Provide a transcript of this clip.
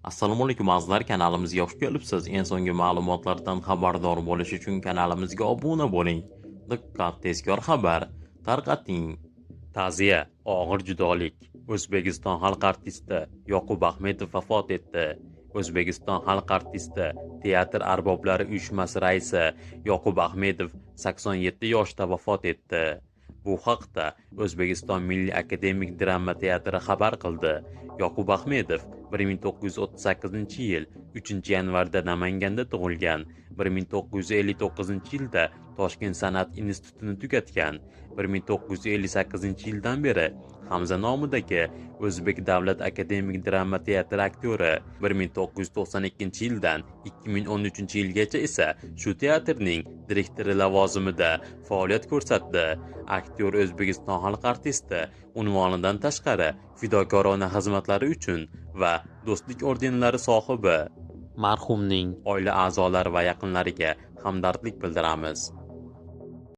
Assalomu alaykum azizlar, kanalimizga xush kelibsiz. Eng so'nggi ma'lumotlardan xabardor bo'lish uchun kanalimizga obuna bo'ling. Diqqat, tezkor xabar tarqating. Ta'ziya, og'ir judolik. O'zbekiston xalq artisti Yoqub Ahmedov vafot etdi. O'zbekiston xalq artisti, teatr arboblari uyushmasi raisi Yoqub Ahmedov 87 yoshda vafot etdi. Bu haqda O'zbekiston Milliy akademik drama teatri xabar qildi. Yoqub Ahmedov 1938-yil 3-yanvarda Namanganda tug'ilgan. 1959-yilda Toshkent san'at institutini tugatgan. 1958-yildan beri Hamza nomidagi O'zbek davlat akademik drama teatri aktyori. 1992-yildan 2013-yilgacha esa shu teatrning direktori lavozimida faoliyat ko'rsatdi. Aktyor O'zbekiston xalq artisti unvonidan tashqari fidokorona xizmatlari uchun va Do'stlik ordenlari sohibi. Marhumning oila a'zolari va yaqinlariga hamdardlik bildiramiz.